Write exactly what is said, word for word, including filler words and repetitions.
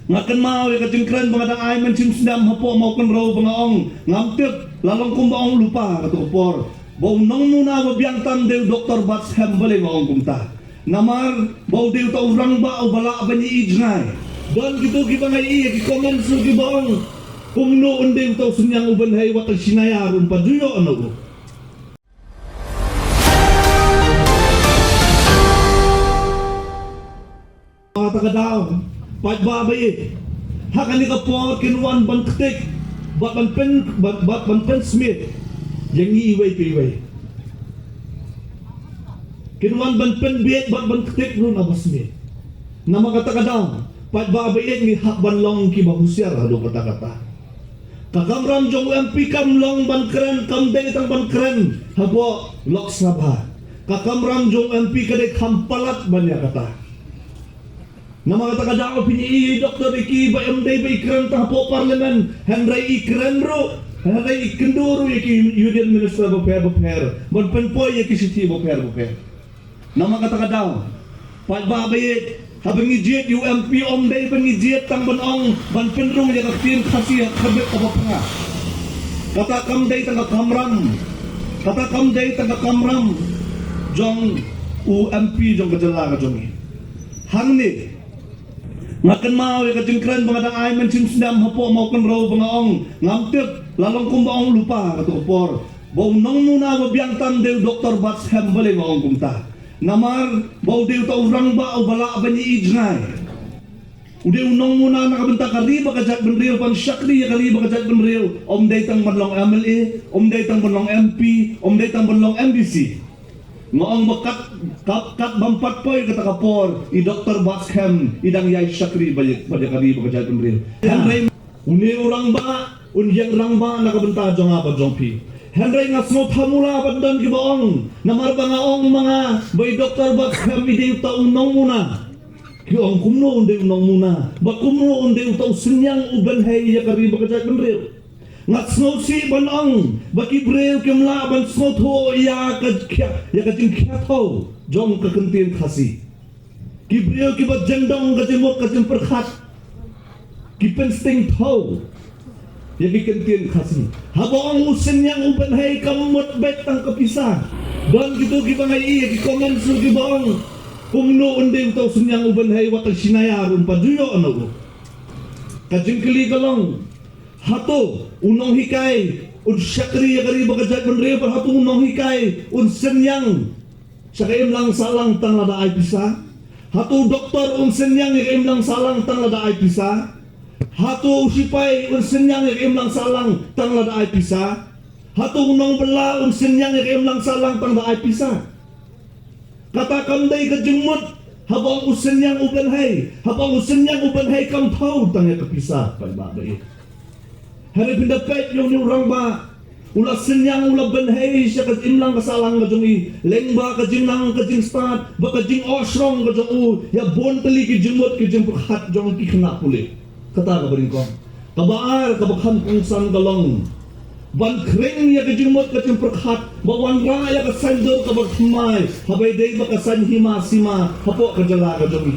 Nga kynmaw ïa ka jingkren ba nga dang ai mynsiem snem hapoh Mawkynrew ba nga ong ngam tip la long kumba ong lypa kato ka por ba u nongmuna ba biang tam dei u Doktor Batskhem, balei nga ong kumta? Namar ba u dei uta u rangbah uba lah ban ïohi jngai. Don kito kiba nga ïohi ïa ki comments ruh kiba ong kumno un dei uta u Synñiang u Bynhei, wat tang shi naiar un pat ju ïoh na u. Kata ka daw, paidbah ba ïeit, ha kane ka por kin wan ban ktik bad ban pyn, bad, bad ban pynsmit ïa ngi iwei pa iwei. Kin wan ban pynbieit bad ban ktik ruh na ba smit. Namar kata ka daw, paidbah ba ïeit, ngi hap ban long kiba husiar haduh katta katta. Ka kamram jong u M P kam long ban kren, kam dei tang ban kren hapoh Lok Sabha. Ka kamram jong u M P ka dei kham palat ban ïa kata. Namar kata ka daw phin ïohi Doktor Ricky ba em dei ba i kren tang hapoh Parliament, hynrei i kren ruh, hynrei i kynduh ruh ïa ki Union Minister bapher bapher ban pynpoi ïa ki shithi bapher bapher. Namar kata ka daw, paidbah ba ïeit, haba ngi jied ïa u M P ym dei ba ngi jied tang ban ong ban pynrung ïa ka ktien Khasi ha ka bynta kaba phra. Kata kam dei tang ka kamram, kata kam dei tang ka kamram jong u M P jong ka jylla ka jong ngi. Hangne nga kynmaw ïa ka jingkren ba nga dang ai mynsiem snem hapoh Mawkynrew ba nga ong ngam tip la long kumba ong lypa kato ka por ba u nongmuna ba biang tam dei u Doktor Batskhem, balei nga ong kumta? Namar ba u dei uta u rangbah uba lah ban ïohi jngai. U dei u nongmuna na ka bynta ka ri bad ka jaitbynriew, ban shakri ïa ka ri bad ka jaitbynriew. Ym dei tang ban long M L A, ym dei tang ban long M P, ym dei tang ban long M D C. Nga ong ba kat, kat, kat bym pat poi kata ka por, i Doktor Batskhem i dang ïai shakri bad ïa, bad ïa ka ri bad ka jaitbynriew. Hynrei une u rangbah un ïeng rangbah na ka bynta jong nga bad jong phi. Hynrei nga sngewthuh mula ban don kiba ong, namar ba nga ong ma nga ba i Doktor Batskhem i dei uta u nongmuna. Ki ong kumno un dei u nongmuna, ba kumno un dei uta u Synñiang u Bynhei ïa ka ri bad ka jaitbynriew. Nga sngewsih ban ong ba ki briew kim lah ban sngewthuh ïa ka khia, ïa ka jingkhia thew jong ka ktien Khasi. Ki briew kiba jyndong ka jingmut ka jingpyrkhat, ki pynsting thew ïa ki ktien Khasi. Haba ong u Synñiang u Bynhei kam mut beit tang ka pisa. Don kito kiba nga ïohi ïa ki comments ruh kiba ong kumno un dei uta u Synñiang u Bynhei, wat tang shi naiar un pat ju ïoh na u. Ka jingkylli ka long, hato u nonghikai un shakri ïa ka ri bad ka jaitbynriew, bad hato u nonghikai un synñiang sha ka imlang sahlang tang lada ai pisa? Hato u doktor un synñiang ïa ka imlang sahlang tang lada ai pisa? Hato u sipai un synñiang ïa ka imlang sahlang tang lada ai pisa? Hato u nongbylla un synñiang ïa ka imlang sahlang tang da ai pisa? Kata kam dei ka jingmut haba ong u Synñiang u Bynhei, haba ong u Synñiang u Bynhei kam thew tang ïa ka pisa, paidbah ba ïeit. Hynrei phin da peit ïa une u rangbah, u la synñiang, u la bynhei sha ka imlang ka sahlang ka jong i, lyngba ka jingnang ka jingstad bad ka jingohshrong ka jong u ïa bun tylli ki jingmut ki jingpyrkhat jong ki khynnah pule. Kata kaba nyngkong. Kaba ar, kaba kham kongsan ka long ban khring ïa ka jingmut ka jingpyrkhat, ba wanrah ïa ka saiñdur kaba thymmai, haba ïadei bad ka saiñ hima sima hapoh ka jylla ka jong i.